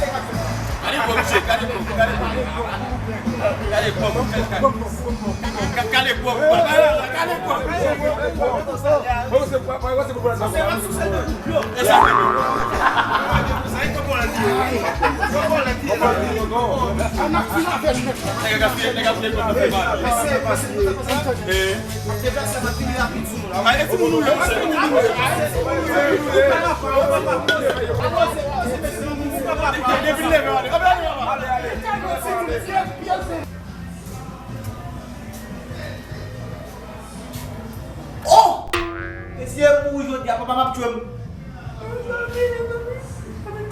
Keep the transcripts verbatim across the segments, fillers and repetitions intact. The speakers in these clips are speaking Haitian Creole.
Gade pòm, mesye, gade pòm, gade pòm. Gade pòm, gade pòm. Gade pòm, gade pòm. Nèg ap file, nèg ap file kòb nan fè mal. Eh. Ay, e timoun ou ye, se timoun ou ye. Depi l leve, ale, ale, ale, ale. Oh! Mesye, m mouri jodi a, papa m ap tchwe m.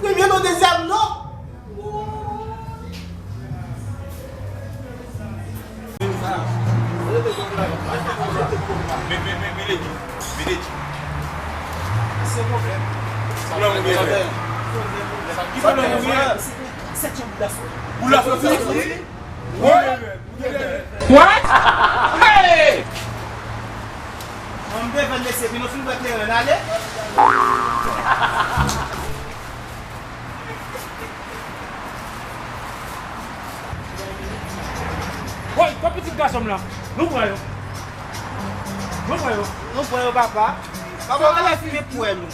Premye non, dezyèm non. Men, men, men, men, men, men. Se pwoblèm. Pwoblèm ou gen, frè? Ki pwoblèm ou gen? Sèt jan boula soti. Boula soti? Wi, men. What? Hey! An m devan mesye, vin nou fin wè kleren ale. Woy, kot pitit gason m lan? Nou pran yo. Nou pran yo. Nou pran yo, papa. Papa, w genlè fimen pwèl ou.